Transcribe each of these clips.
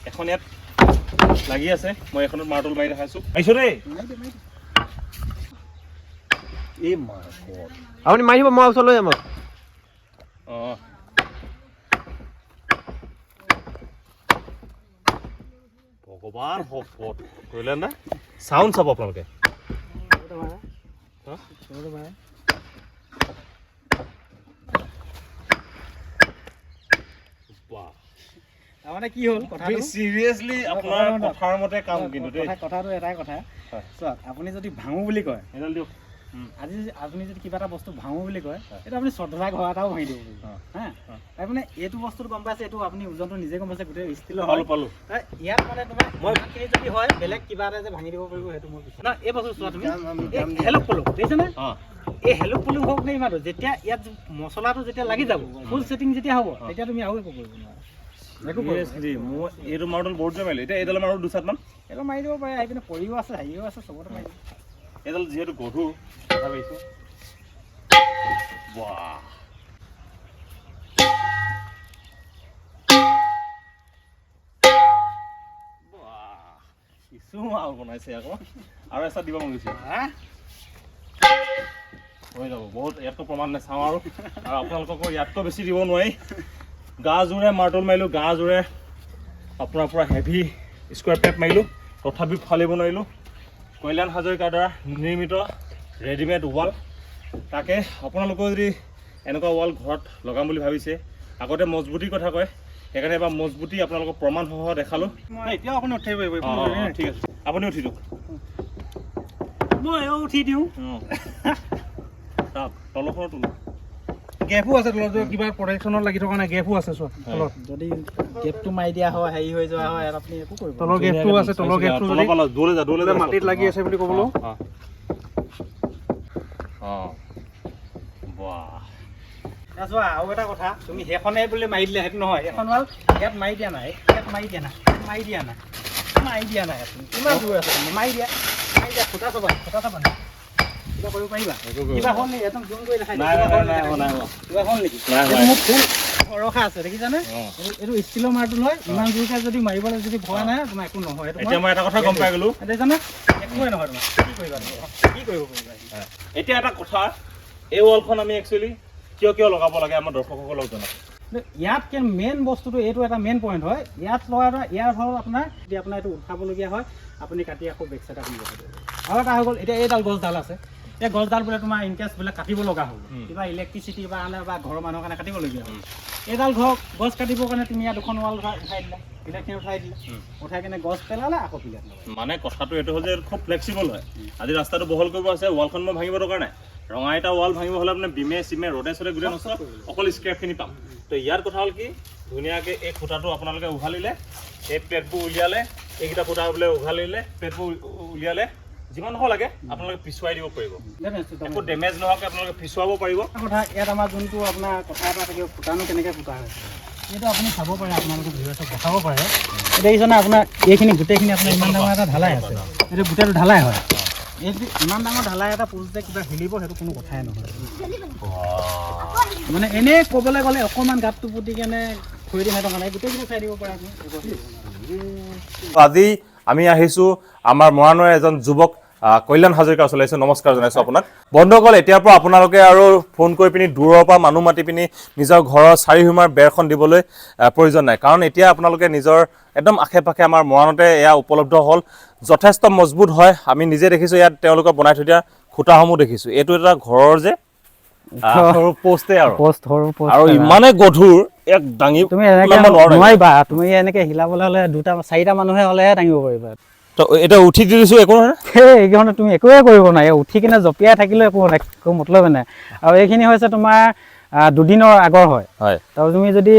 এখন ইয়াত লাগি আছে, মই এখনত মাৰ্টল মাৰি দেখাইছোঁ। আহিছোঁ দেই। এই মাৰ্কত আপুনি মাৰি দিব, মই ওচৰলৈ লৈ যাম। অঁ, ভগৱান শপত কৰিলে না। চাউণ্ড চাব আপোনালোকে। হা? বাহ। তাৰমানে কি হ'ল কথাটো? চিৰিয়াছলি, আপোনাৰ কথাৰ মতে কাম কিন্তু দেই। কথাটো এটাই কথা। চাওক, আপুনি যদি ভাঙো বুলি কয়, এডাল দিয়ক। আজি আপুনি যদি কিবা এটা বস্তু ভাঙো বুলি কয়, এইটো আপুনি শ্ৰদ্ধা ঘৰ এটাও ভাঙি দিব পাৰিব। হা, তাৰমানে এইটো বস্তুটো গম পাইছে, এইটো আপুনি ওজনটো নিজে গম পাইছে, গোটেই ষ্টিলৰ। পালোঁ, পালোঁ। ইয়াত মানে তোমাৰ ইমানখিনি যদি হয়, বেলেগ কিবা এটা যে ভাঙি দিব পাৰিব, সেইটো মই বিশ্বাস ন। এই বস্তু চোৱা তুমি, এই হেলুক পলুক দেখিছেনে? এই হেলুক পলুক হওক নে ইমানটো, যেতিয়া ইয়াত মছলাটো যেতিয়া লাগি যাব, ফুল ছেটিং যেতিয়া হ'ব, তেতিয়া তুমি আৰু একো কৰিব নোৱাৰা, একো কৰিব নোৱাৰা। চিৰিয়াছলি, মই এইটো মাৰ্টল বহুত জোৰ মাৰিলোঁ। এতিয়া এইডাল মাৰো দুচাটমান। এইটো মাৰি দিব পাৰে, আহি পিনে পৰিও আছে, হেৰিও আছে, চবতে মাৰি দিব। এইডাল যিহেতু গধুৰ, কথা পাইছোঁ। বাহ, বাহ, কিছু মাল বনাইছে আকৌ। আৰু এচাট দিব মন গৈছে। হা। হৈ যাব, বহুত। ইয়াতকৈ প্ৰমাণ নাচাওঁ আৰু। আৰু আপোনালোককো ইয়াতকৈ বেছি দিব নোৱাৰি। গা জোৰে মাৰ্টল মাৰিলোঁ, গা জোৰে আপোনাৰ পৰা হেভি স্কুৱাৰ প্লেট মাৰিলোঁ, তথাপি ফালিব নোৱাৰিলোঁ। কল্যাণ হাজৰিকাৰ দ্বাৰা নিৰ্মিত ৰেডিমেড ৱাল। তাকে আপোনালোকেও যদি এনেকুৱা ৱাল ঘৰত লগাম বুলি ভাবিছে, আগতে মজবুতিৰ কথা কয়, সেইকাৰণে এবাৰ মজবুতি আপোনালোকক প্ৰমাণসহ দেখালোঁ। এতিয়াও আপুনি উঠিব পাৰিব। অঁ, ঠিক আছে, আপুনি উঠি দিয়ক। ময়ো উঠি দিওঁ। অঁ, চাওক, তলখনত তোলো। গেপো আছে তলত, কিবা প্ৰটেকশ্যনত লাগি থকা নাই, গেপো আছে চোৱা তলত। যদি গেপটো মাৰি দিয়া হয়, হেৰি হৈ যোৱা হয়, ইয়াত আপুনি একো কৰিব তলৰ গেপটো আছে, তলৰ গেপটো যদি তলৰ পৰা দূৰলৈ যা, দূৰলৈ যা। মাটিত লাগি আছে বুলি ক'বলৈ। অঁ, বাহ। নোৱাৰে। চোৱা, আৰু এটা কথা, তুমি সেইখনে বোলে মাৰি দিলে সেইটো নহয়। এইখন ৱাল ইয়াত মাৰি দিয়া নাই, ইয়াত মাৰি দিয়া নাই, মাৰি দিয়া নাই, মাৰি দিয়া নাই। আপুনি কিমান দূৰ আছে? তুমি মাৰি দিয়া, মাৰি দিয়া। খুটা চাবা, খুটা চাবা নি? কিবা কৰিব পাৰিবা? কিবা হ'ল নেকি? একদম জুম কৰি দেখাই দিয়া। নাই। কিবা হ'ল নাই। নেকি? নাই হোৱা। কিবা হ'ল নেকি? নাই হোৱা। এইটো মোৰ ফুল ভৰসা আছে, দেখিছানে? অঁ। এইটো ষ্টিলৰ মাৰটো হয়। ইমান জোৰকৈ যদি মাৰিবলৈ যদি ভয় নাই তোমাৰ, একো নহয় সেইটো। এতিয়া মই এটা কথা গম পাই গ'লো। দেখিছানে? একোৱে নহয় তোমাৰ। কি কৰিবা তুমি? কি কৰিব পাৰিবা? এতিয়া এটা কথা, এই ৱালখন আমি একচুৱেলি কিয় কিয় লগাব লাগে, আমাৰ দৰ্শকসকলক জনাওক। ইয়াত মেইন বস্তুটো এইটো এটা মেইন পইণ্ট হয়। ইয়াত লগা ইয়াৰ হ'ল আপোনাৰ, যদি আপোনাৰ এইটো উঠাবলগীয়া হয়, আপুনি কাটি আকৌ বেক চাইড আপুনি বহাই দিব। আৰু এটা হৈ গ'ল, এতিয়া এইডাল গছডাল আছে। এই গছডাল বোলে তোমাৰ ইনকেছ বোলে কাটিব লগা হ'ল, কিবা ইলেক্ট্ৰিচিটি বা আনে বা ঘৰৰ মানুহৰ কাৰণে কাটিবলগীয়া হ'ল, এইডাল ঘৰ গছ কাটিবৰ কাৰণে তুমি ইয়াত দুখন ৱাল উঠাই দিলা, পিলাৰখিনি উঠাই দিলা, উঠাই কিনে গছ পেলালে, আকৌ পিলাৰ লগাই। মানে কথাটো এইটো হ'ল যে খুব ফ্লেক্সিবল হয়। আজি ৰাস্তাটো বহল কৰিব আছে, ৱালখন মই ভাঙিব দৰকাৰ নাই। ৰঙা এটা ৱাল ভাঙিব হ'লে আপোনাৰ বিমে চিমে ৰ'দে চদে গোটেই নষ্ট, অকল স্ক্ৰেপখিনি পাম। তো ইয়াৰ কথা হ'ল কি, ধুনীয়াকৈ এই খুঁটাটো আপোনালোকে উঘালিলে, এই প্লেটবোৰ উলিয়ালে, এইকেইটা খুঁটা বোলে উঘালিলে, প্লেটবোৰ উলিয়ালে, যিমান ডোখৰ লাগে আপোনালোকে পিছুৱাই দিব পাৰিব। একো ডেমেজ নোহোৱাকৈ আপোনালোকে পিছুৱাব পাৰিব। কথা ইয়াত আমাৰ যোনটো আপোনাৰ কথা এটা থাকিব, ফুটানো কেনেকৈ ফুটা হয়, এইটো আপুনি চাব পাৰে, আপোনালোকে ভিউৱাৰ্ছক দেখাব পাৰে। এতিয়া দেখিছেনে আপোনাৰ এইখিনি গোটেইখিনি আপোনাৰ ইমান ডাঙৰ এটা ঢালাই আছে, এইটো গোটেইটো ঢালাই হয়। এই ইমান ডাঙৰ ঢালাই এটা পোষ্ট যে কিবা হিলিব, সেইটো কোনো কথাই নহয়। মানে এনেই ক'বলৈ গ'লে অকণমান গাঁতটো পুতি কেনে থৈ দিম, সেইটো কাৰণে গোটেইখিনি চাই দিব পাৰে আপুনি, একো অসুবিধা নহয়। আজি আমি আহিছোঁ আমাৰ মৰাণৰ এজন যুৱক কল্যাণ হাজৰিকাৰ ওচৰলৈ আহিছোঁ। নমস্কাৰ জনাইছোঁ আপোনাক। বন্ধুসকল, এতিয়াৰ পৰা আপোনালোকে আৰু ফোন কৰি পিনি দূৰৰ পৰা মানুহ মাতি পিনি নিজৰ ঘৰৰ চাৰিসীমাৰ বেৰখন দিবলৈ প্ৰয়োজন নাই। কাৰণ এতিয়া আপোনালোকে নিজৰ একদম আশে পাশে আমাৰ মৰাণতে এয়া উপলব্ধ হ'ল। যথেষ্ট মজবুত হয়, আমি নিজে দেখিছোঁ। ইয়াত তেওঁলোকে বনাই থৈ দিয়া খুঁটাসমূহ দেখিছোঁ। এইটো এটা ঘৰৰ যে সৰু পোষ্টে আৰু পোষ্ট, সৰু পোষ্ট। আৰু ইমানে গধুৰ, ইয়াক দাঙি তুমি এনেকে পেলাব নোৱাৰা। নোৱাৰিবা। তুমি এনেকে হিলাবলৈ হ'লে দুটা চাৰিটা মানুহে হ'লেহে দাঙিব পাৰিবা। তো এতিয়া উঠি দি দিছোঁ, একো নহয়। সেই এইকেইখনত তুমি একোৱে কৰিব নোৱাৰি। উঠি কিনে জঁপিয়াই থাকিলেও একো নাই, একো মতলবে নাই। আৰু এইখিনি হৈছে তোমাৰ দুদিনৰ আগৰ হয়। তাৰপিছত তুমি যদি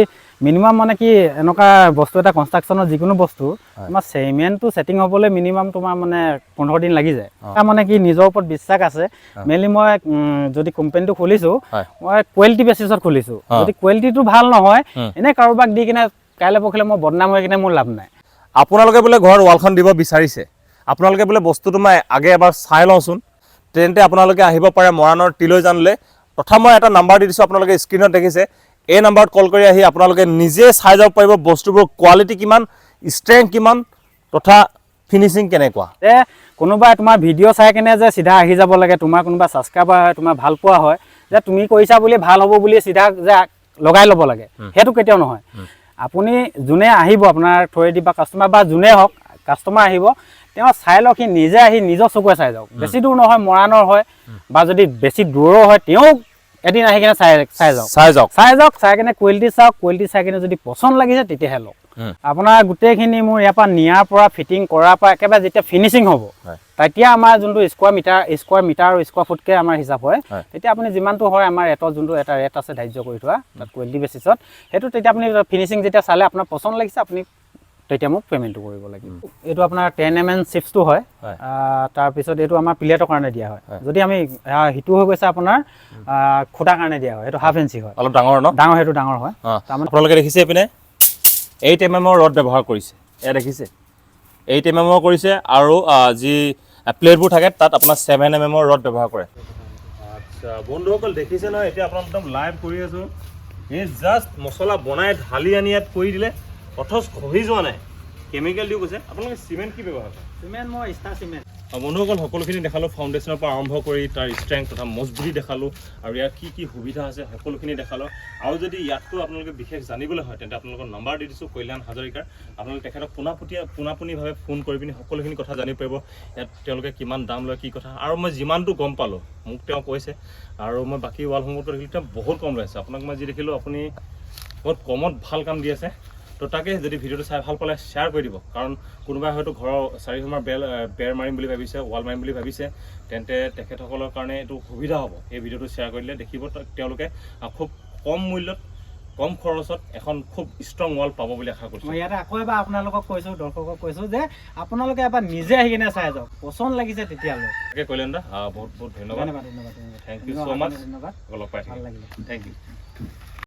মিনিমাম মানে কি, এনেকুৱা বস্তু এটা কনষ্ট্ৰাকশ্যনৰ যিকোনো বস্তু তোমাৰ চিমেণ্টটো ছেটিং হ'বলৈ মিনিমাম তোমাৰ মানে 15 দিন লাগি যায়। তাৰ মানে কি, নিজৰ ওপৰত বিশ্বাস আছে। মেইনলি মই যদি কোম্পানীটো খুলিছোঁ, মই কোৱালিটি বেচিছত খুলিছোঁ। যদি কোৱালিটিটো ভাল নহয়, এনেই কাৰোবাক দি কিনে কাইলৈ পৰহিলে মই বদনাম হৈ কিনে মোৰ লাভ নাই। আপোনালোকে বোলে ঘৰত ৱালখন দিব বিচাৰিছে, আপোনালোকে বোলে বস্তুটো মই আগে এবাৰ চাই লওঁচোন, তেন্তে আপোনালোকে আহিব পাৰে মৰাণৰ তিলৈজানলৈ। তথা মই এটা নাম্বাৰ দি দিছোঁ, আপোনালোকে স্ক্ৰীণত দেখিছে। এই নাম্বাৰত কল কৰি আহি আপোনালোকে নিজে চাই যাব পাৰিব বস্তুবোৰ কোৱালিটি কিমান। ষ্ট্ৰেংথ কিমান তথা ফিনিচিং কেনেকুৱা। যে কোনোবাই তোমাৰ ভিডিঅ' চাই কেনে যে চিধা আহি যাব লাগে, তোমাৰ কোনোবা ছাবস্ক্ৰাইবাৰ হয়, তোমাৰ ভাল পোৱা হয়, যে তুমি কৰিছা বুলি ভাল হ'ব বুলি চিধা যে লগাই ল'ব লাগে, সেইটো কেতিয়াও নহয়। আপুনি যোনে আহিব আপোনাৰ থ্ৰুৱেদি বা কাষ্টমাৰ বা যোনে হওক কাষ্টমাৰ আহিব, তেওঁ চাই লওক, সি নিজে আহি নিজৰ চকুৱে চাই যাওক। বেছি দূৰ নহয়, মৰাণৰ হয় বা যদি বেছি দূৰৰ হয়, তেওঁ এদিন আহি কেনে চাই চাই যাওক। চাই যাওক। চাই যাওক, চাই কেনে কোৱালিটি চাওক, কোৱালিটি চাই কেনে যদি পচন্দ লাগিছে তেতিয়াহে লওক। আপোনাৰ গোটেইখিনি মোৰ ইয়াৰ পৰা নিয়াৰ পৰা ফিটিং কৰাৰ পৰা একেবাৰে যেতিয়া ফিনিচিং হ'ব, তেতিয়া আমাৰ যোনটো স্কুৱাৰ মিটাৰ আৰু স্কুৱাৰ ফুটকৈ আমাৰ হিচাপ হয়। তেতিয়া আপুনি যিমানটো হয়, আমাৰ ৰেটত যোনটো এটা ৰেট আছে ধাৰ্য কৰি থোৱা তাত কোৱালিটি বেচিছত, সেইটো তেতিয়া আপুনি ফিনিচিং যেতিয়া চালে আপোনাৰ পচন্দ লাগিছে, আপুনি তেতিয়া মোক পে'মেণ্টটো কৰিব লাগিব। এইটো আপোনাৰ 10 mm চিপছটো হয়। তাৰপিছত এইটো আমাৰ প্লেটৰ কাৰণে দিয়া হয়। যদি আমি সিটো হৈ গৈছে আপোনাৰ খুটাৰ কাৰণে দিয়া হয়, সেইটো হাফ ইঞ্চি হয়। অলপ ডাঙৰ ন? ডাঙৰ, সেইটো ডাঙৰ হয়। আপোনালোকে দেখিছে, এইপিনে 8 mm-ৰ ৰড ব্যৱহাৰ কৰিছে। এয়া দেখিছে, 8 mm-ৰ কৰিছে আৰু যি প্লেটবোৰ থাকে তাত আপোনাৰ 7 mm-ৰ ৰড ব্যৱহাৰ কৰে। আচ্ছা বন্ধুসকল, দেখিছে নহয়, এতিয়া আপোনাক একদম লাইভ কৰি আছোঁ। এই জাষ্ট মছলা বনাই ঢালি আনি ইয়াত কৰি দিলে, অথচ খহি যোৱা নাই। কেমিকেল দিও কৈছে। আপোনালোকে চিমেণ্ট কি ব্যৱহাৰ কৰে? চিমেণ্ট মই ষ্টাৰ চিমেণ্ট। বন্ধুসকল, সকলোখিনি দেখালোঁ, ফাউণ্ডেশ্যনৰ পৰা আৰম্ভ কৰি তাৰ ষ্ট্ৰেংথ তথা মজবুতি দেখালোঁ আৰু ইয়াৰ কি কি সুবিধা আছে সকলোখিনি দেখালোঁ। আৰু যদি ইয়াতকৈ আপোনালোকে বিশেষ জানিবলৈ হয়, তেন্তে আপোনালোকৰ নাম্বাৰ দি দিছোঁ কল্যাণ হাজৰিকাৰ। আপোনালোকে তেখেতক পোনাপুনিভাৱে ফোন কৰি পিনি সকলোখিনি কথা জানিব পাৰিব, ইয়াত তেওঁলোকে কিমান দাম লয়, কি কথা। আৰু মই যিমানটো গম পালোঁ, মোক তেওঁ কৈছে আৰু মই বাকী ৱালসমূহতো দেখিলোঁ, তেওঁ বহুত কম লৈ আছে। আপোনাক মই যি দেখিলোঁ, আপুনি বহুত কমত ভাল কাম দি আছে। তো তাকে যদি ভিডিঅ'টো চাই ভাল পালে শ্বেয়াৰ কৰি দিব, কাৰণ কোনোবাই হয়তো ঘৰৰ চাৰিসীমাৰ বেৰ মাৰিম বুলি ভাবিছে, ৱাল মাৰিম বুলি ভাবিছে, তেন্তে তেখেতসকলৰ কাৰণে এইটো সুবিধা হ'ব। এই ভিডিঅ'টো শ্বেয়াৰ কৰি দিলে দেখিব তেওঁলোকে খুব কম মূল্যত, কম খৰচত এখন খুব ষ্ট্ৰং ৱাল পাব বুলি আশা কৰিছোঁ। মই ইয়াতে আকৌ এবাৰ আপোনালোকক কৈছোঁ, দৰ্শকক কৈছোঁ যে আপোনালোকে এবাৰ নিজে আহি কিনে চাই যাওক, পচন্দ লাগিছে তেতিয়া লওক। তাকে কল্যাণ দা, বহুত বহুত ধন্যবাদ। ধন্যবাদ, ধন্যবাদ, ধন্যবাদ। Thank you so much. ধন্যবাদ। লগ পাই ভাল থাকিম। লাগিলে। Thank you.